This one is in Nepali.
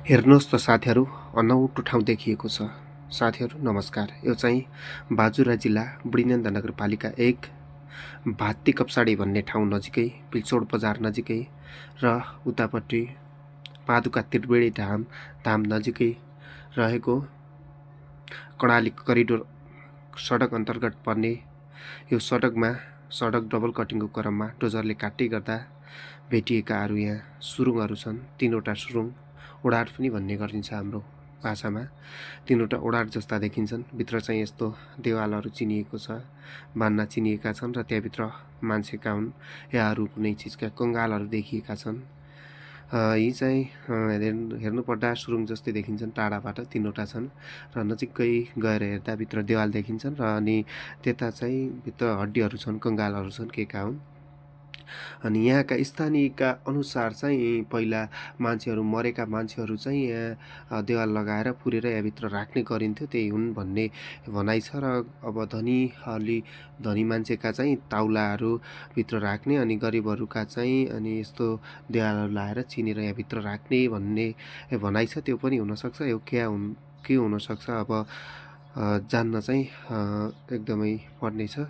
हेर्नुहोस् त साथीहरू, अनौठो ठाउँ देखिएको छ। साथीहरू नमस्कार। यो चाहिँ बाजुरा जिल्ला बुढीनन्द नगरपालिका 1 भात्ती कप्साडी भन्ने ठाउँ नजिकै, पिल्चोड बजार नजिकै र उतापट्टि पादुका त्रिवेणी धाम नजिकै रहेको कर्णाली करिडोर सडक अन्तर्गत पर्ने यो सडकमा सडक डबल कटिङको क्रममा डोजरले काट्दै गर्दा भेटिएकाहरू यहाँ सुरुङहरू छन्। 3वटा सुरुङ, ओडार पनि भन्ने गरिन्छ हाम्रो भाषामा। 3वटा ओडार जस्ता देखिन्छन्। भित्र चाहिँ यस्तो देवालहरू चिनिएको छ, बान्ना चिनिएका छन् र त्यहाँभित्र मान्छेका हुन् याहरू कुनै चिजका कङ्गालहरू देखिएका छन्। यी चाहिँ हेर्नुपर्दा सुरुङ जस्तै देखिन्छन्। टाढाबाट 3वटा छन् र नजिकै गएर हेर्दा भित्र देवाल देखिन्छन् र अनि त्यता चाहिँ भित्र हड्डीहरू छन्, कङ्गालहरू छन्, केका हुन्। अनि यहाँका स्थानीयका अनुसार चाहिँ पहिला मान्छेहरू मरेका मान्छेहरू चाहिँ यहाँ देवाल लगाएर पुरेर यहाँभित्र राख्ने गरिन्थ्यो, त्यही हुन् भन्ने भनाइ छ। र अब धनी मान्छेका चाहिँ ताउलाहरू भित्र राख्ने अनि गरिबहरूका चाहिँ अनि यस्तो देवालहरू लाएर चिनेर यहाँभित्र राख्ने भन्ने भनाइ छ। त्यो पनि हुनसक्छ, यो के हुनसक्छ अब जान्न चाहिँ एकदमै पर्ने छ।